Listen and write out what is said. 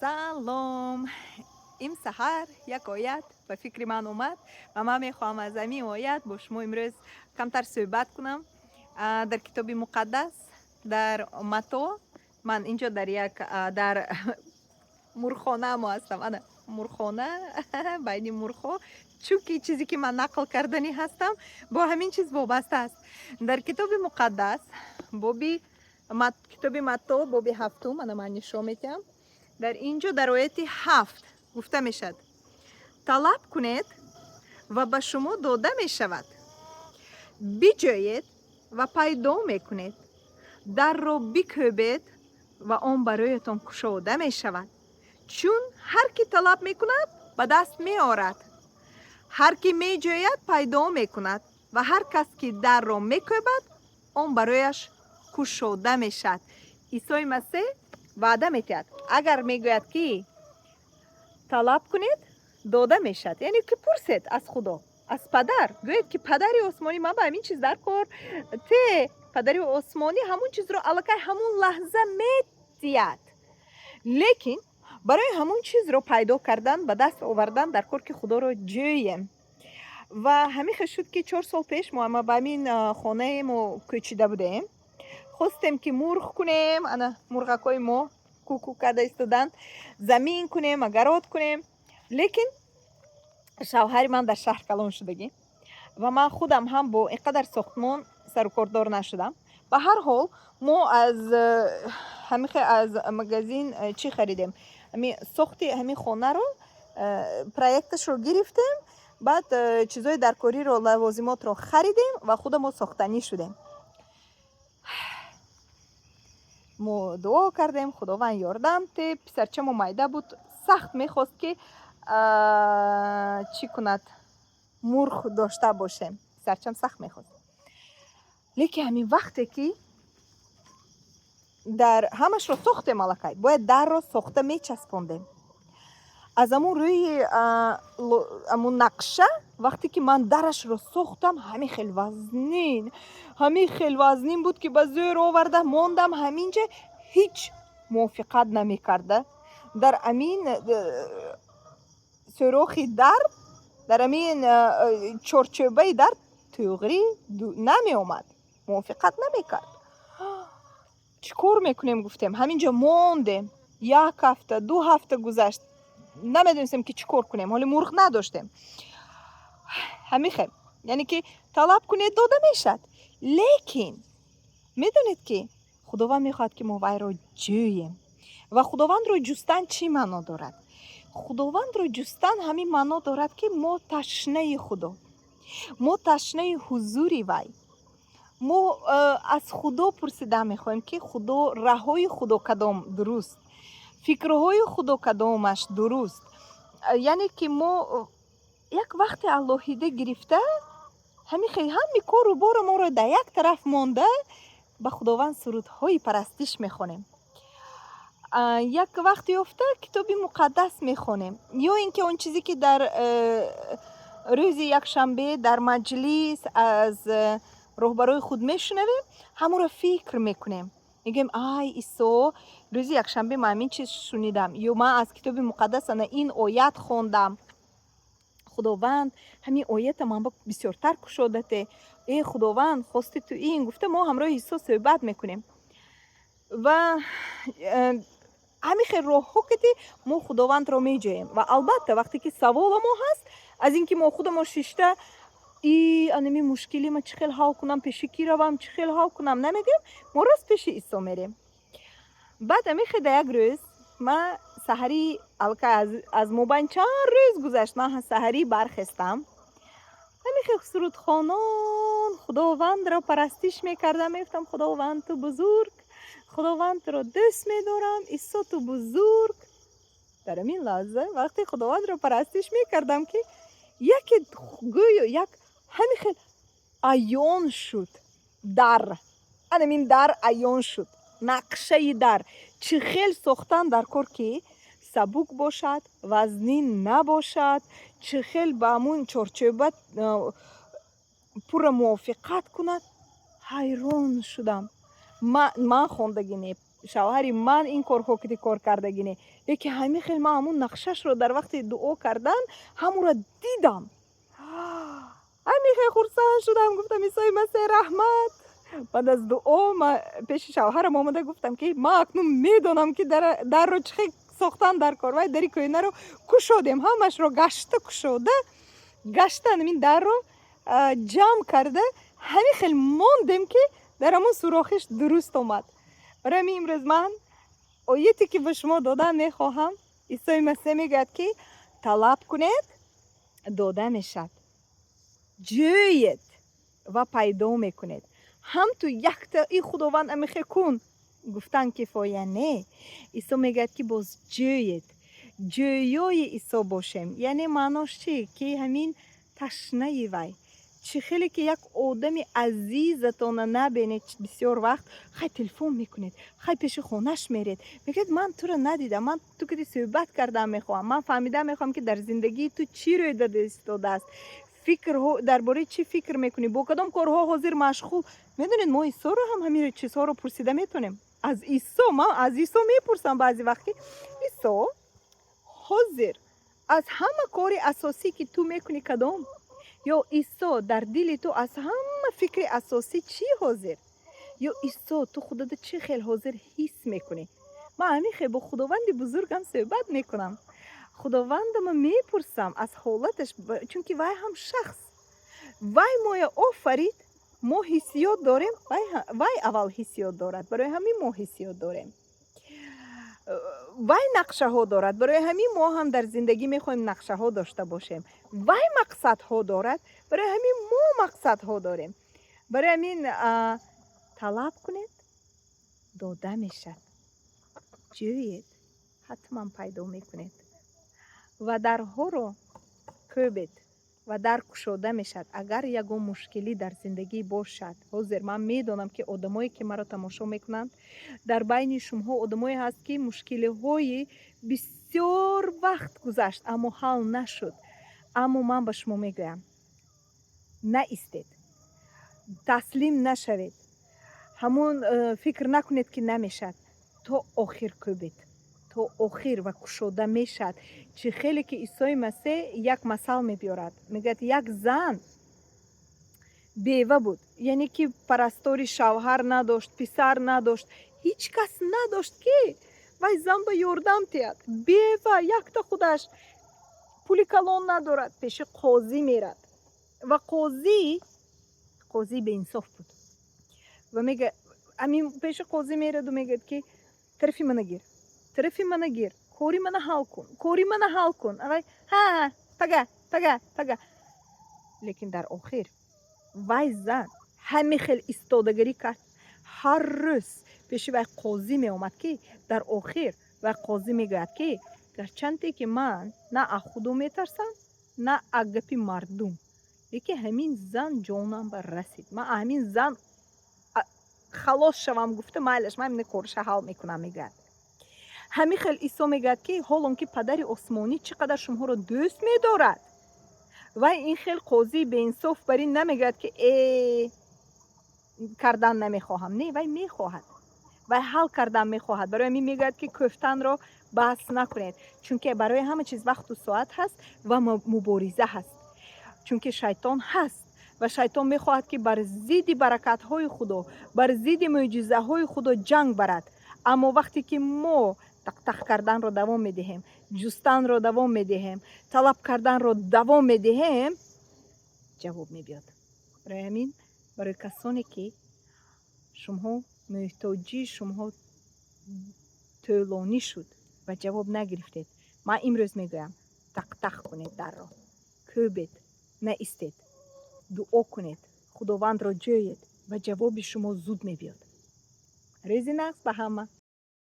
Салом! Ин саҳар як оят ба фикри ман омад ва ман мехоҳам аз ҳамин оят бо шумо имрӯз камтар суҳбат кунам. Дар Китоби Муқаддас, дар Матто. Ман инҷо дар як дар мурғхона мо ҳастам. Ана мурғхона, байни мурғҳо, чунки чизе ки ман нақл карданӣ ҳастам, бо ҳамин чиз вобаста аст. Дар Китоби Муқаддас, боби китоби Матто, боби ҳафтум, ана ман нишон медиҳам. Дар ин ҷо дар ояти 7 гуфта мешавад: «Талаб кунед ва ба шумо дода мешавад, биҷӯед ва пайдо мекунед, дарро бикӯбед ва он бароятон кушода мешавад. Чун ҳар ки талаб мекунад, ба даст меорад, ҳар ки меҷӯяд, пайдо мекунад ва ҳар кас ки дарро мекӯбад, он барояш кушода мешавад». Исои Масеҳ ваъда медиҳад. Агар мегӯяд, ки талаб кунед, дода мешавад, яъне ки пурсед аз Худо, аз Падар, гӯед, ки: «Падари осмонӣ, ман ба ҳамин чиз дар кор те». Падари осмонӣ ҳамун чизро аллакай ҳамун лаҳза медиҳад. Лекин барои ҳамун чизро пайдо кардан, ба даст овардан, дар кор ки Худоро ҷӯем. Ва ҳамин хел шуд, ки 4 сол пеш мо ба ҳамин хонае мо кӯчида будем. Хостем, ки мурғ кунем. Ана мурғакҳои мо куку карда истоданд. Замин кунем, огород кунем. Лекин шавҳари ман дар шаҳр калон шудагӣ ва ман худам ҳам бо ин қадар сохтмон сарукордор нашудам. Ба ҳар ҳол, мо аз ҳамин аз магазин чӣ харидем, ҳамин сохти ҳамин хонаро, проекташро гирифтем, баъд чизҳои даркориро, лавозимотро харидем ва худамо сохтанӣ шудем. Мо дуо кардем: «Худованд, ёрдам те». Писарчамо майда буд, сахт мехост, ки чӣ кунад, мурғ дошта бошем. Писарчам сахт мехост. Лекин ҳамин вақте ки дар ҳамашро сохтем, аллакай бояд дарро сохта мечаспондем. Аз ҳамун рӯи ҳамун нақша, вақте ки ман дарашро сохтам, ҳамин хел вазнин, ҳамин хел вазнин буд, ки ба зӯр оварда мондам. Ҳаминҷа ҳеҷ мувофиқат намекарда. Дар амин сӯрохи дар, дар амин чорчӯбаи дар тӯғрӣ намеомад, мувофиқат намекард. Чӣ кор мекунем, гуфтем. Ҳаминҷо мондем. Як ҳафта, 2 ҳафта гузашт, намедонистем, ки чӣ кор кунем. Ҳоле мурғ надоштем. Ҳамин хел, яъне ки талаб кунед, дода мешавад. Лекин медонед, ки Худованд мехоҳад, ки мо вайро ҷӯем. Ва Худовандро ҷустан чӣ маъно дорад? Худовандро ҷустан ҳамин маъно дорад, ки мо ташнаи Худо, мо ташнаи ҳузури вай. Мо аз Худо пурсида мехоҳем, ки Худо, раҳҳои Худо кадом дуруст, фикрҳои Худо кадомаш дуруст. Яъне ки мо як вақте алоҳида гирифта, ҳамин хел ҳами кору бору моро дар як тараф монда, ба Худованд сурудҳои парастиш мехонем, як вақт ёфта Китоби Муқаддас мехонем, ё ин ки он чизе ки дар рӯзи якшанбе дар маҷлис аз роҳбарои худ мешунавем, ҳамонро фикр мекунем. Мегӯем: «Ай Исо, рӯзи якшанбе ман ҳамин чиз шунидам» ё «Ман аз Китоби Муқаддас ана ин оят хондам. Худованд, ҳамин оята ман ба бисёртар кушодате. Э Худованд, хости ту ин», гуфта, мо ҳамроҳи Исо суҳбат мекунем. Ва ҳамин хел роҳҳо ки мо Худовандро меҷӯем. Ва албатта, вақте ки савола мо ҳаст, аз ин ки мо худамо шишта и анами мушкили ма чӣ хел ҳал кунам, пеши кӣ равам, чӣ хел ҳал кунам, намегӯем, мо рост пеши Исо мерем. Баъд ҳамин хел да як рӯз ман саҳарӣ, аллакай аз мобайн чанд рӯз гузашт, ман саҳарӣ бархестам, ҳамин хел сурудхонон Худовандро парастиш мекардам. Мегуфтам: «Худованд, ту бузург, Худованд, туро дӯст медорам, Исо, ту бузург». Дар ҳамин лаҳза, вақте Худовандро парастиш мекардам, ки яке гӯё як ҳамин хел аён шуд дар анамин дар аён шуд, нақшаи дар чӣ хел сохтан дар кор, ки сабук бошад, вазнин набошад, чӣ хел ба ҳамун чорчӯба пурра мувофиқат кунад. Ҳайрон шудам. Ман хондагӣ не. Шавҳари ман ин корҳо ки кор кардагӣ не, лекин ҳамин хел ман ҳамун нақшашро дар вақти дуо кардан ҳамуро дидам. Ҳамин хел хурсанд шудам, гуфтам: «Исои Масеҳ, раҳмат!» Баъд аз дуо ма пеши шавҳарам омада гуфтам, ки ман акнун медонам, ки дарро чӣ хел сохтан дар кор. Вай дари кӯҳнаро кушодем, ҳамашро гашта кушода, гашта ҳамин дарро ҷамъ карда, ҳамин хел мондем, ки дар ҳамон сурохиш дуруст омад. Барои ҳамин имрӯз ман ояте, ки ба шумо додан мехоҳам, Исои Масеҳ мегӯяд, ки талаб кунед, дода мешавад, ҷӯед ва пайдо мекунед. Ҳам ту якта и Худованд амихе кун гуфтан кифоя не. Исо мегӯяд, ки боз ҷӯед, ҷӯёи Исо бошем. Яъне маънош чӣ? Ки ҳамин ташнаи вай, чӣ хеле ки як одами азизатона набинед бисёр вақт, хай телефон мекунед, хай пеши хонаш меред, мегӯяд: «Ман туро надидам, ман ту киди суҳбат кардан мехоҳам, ман фаҳмидан мехоҳам, ки дар зиндагии ту чӣ рӯй дода истодааст, фикрҳо дар бораи чӣ фикр мекунӣ, бо кадом корҳо ҳозир машғул». Медонед, мо Исоро ҳам ҳамин чизҳоро пурсида метавонем аз Исо. Ман аз Исо мепурсам баъзе вақт, ки Исо, ҳозир аз ҳама кори асосӣ, ки ту мекунӣ, кадом? Ё Исо, дар дили ту аз ҳама фикри асосӣ чӣ ҳозир? Ё Исо, ту худата чӣ хел ҳозир ҳис мекунӣ? Ман ҳамин хел бо Худованди бузургам суҳбат мекунам, Худовандама мепурсам аз ҳолаташ, чунки вай ҳам шахс, вай моя офарид, мо ҳиссиёт дорем, вай аввал ҳиссиёт дорад, барои ҳамин мо ҳиссиёт дорем. Вай нақшаҳо дорад, барои ҳамин мо ҳам дар зиндагӣ мехоҳем нақшаҳо дошта бошем. Вай мақсадҳо дорад, барои ҳамин мо мақсадҳо дорем. Барои ҳамин талаб кунед, дода мешавад, ҷӯед, ҳатман пайдо мекунед ва дарҳоро кӯбед ва дар кушода мешавад. Агар ягон мушкилӣ дар зиндагӣ бошад ҳозир, ман медонам, ки одамое, ки маро тамошо мекунанд, дар байни шумоҳо одамое ҳаст, ки мушкилиҳои бисёр вақт гузашт, аммо ҳал нашуд. Аммо ман ба шумо мегӯям: наистед, таслим нашавед, ҳамун фикр накунед, ки намешавад. То охир кӯбед, то охир, ва кушода мешавад. Чӣ хеле ки Исои Масеҳ як масал мебиёрад, мегӯяд: як зан бева буд, яъне ки парастори шавҳар надошт, писар надошт, ҳеҷ кас надошт, ки вай зан ба ёрдам диҳад. Бева, якта худаш, пули калон надорад, пеши қозӣ мерад ва қозӣ беинсоф буд ва мега амин пеши қозӣ мераду мегӯяд, ки тарафи мана гир, тарафи мана гир, кори мана ҳал кун, кори мана ҳал кун. Авай ҳа, пага, пага, пага. Лекин дар охир вай зан ҳаме хел истодагарӣ кард, ҳар рӯз пеши вай қозӣ меомад, ки дар охир вай қозӣ мегӯяд, ки гарчанде ки ман на аз Худо метарсам, на аз гапи мардум, лекин ҳамин зан ҷонам ба расид, ман ҳамин зан халос шавам гуфта, майлаш, ман ҳамин кораша ҳал мекунам, мегӯяд. Ҳамин хел Исо мегӯяд, ки ҳолон ки Падари осмонӣ чӣ қадар шумоҳоро дӯст медорад, вай ин хел қозии беинсоф бар ин намегӯяд, ки э кардан намехоҳам. Не, вай мехоҳад, вай ҳал кардан мехоҳад. Барои ҳамин мегӯяд, ки кӯфтанро бас накунед, чунки барои ҳама чиз вақту соат ҳаст ва мубориза ҳаст, чунки шайтон ҳаст ва шайтон мехоҳад, ки бар зидди баракатҳои Худо, бар зидди мӯъҷизаҳои Худо ҷанг барад. Аммо вақте ки мо тақтақ карданро давом медиҳем, ҷустанро давом медиҳем, талаб карданро давом медиҳем, ҷавоб мебиёд. Барои ҳамин, барои касоне, ки шумоҳо муҳтоҷии шумоҳо тӯлонӣ шуд ва ҷавоб нагирифтед, ман имрӯз мегӯям: тақтақ кунед, дарро кӯбед, наистед, дуо кунед, Худовандро ҷӯед ва ҷавоби шумо зуд мебиёд. Рӯзи нағз ба ҳама.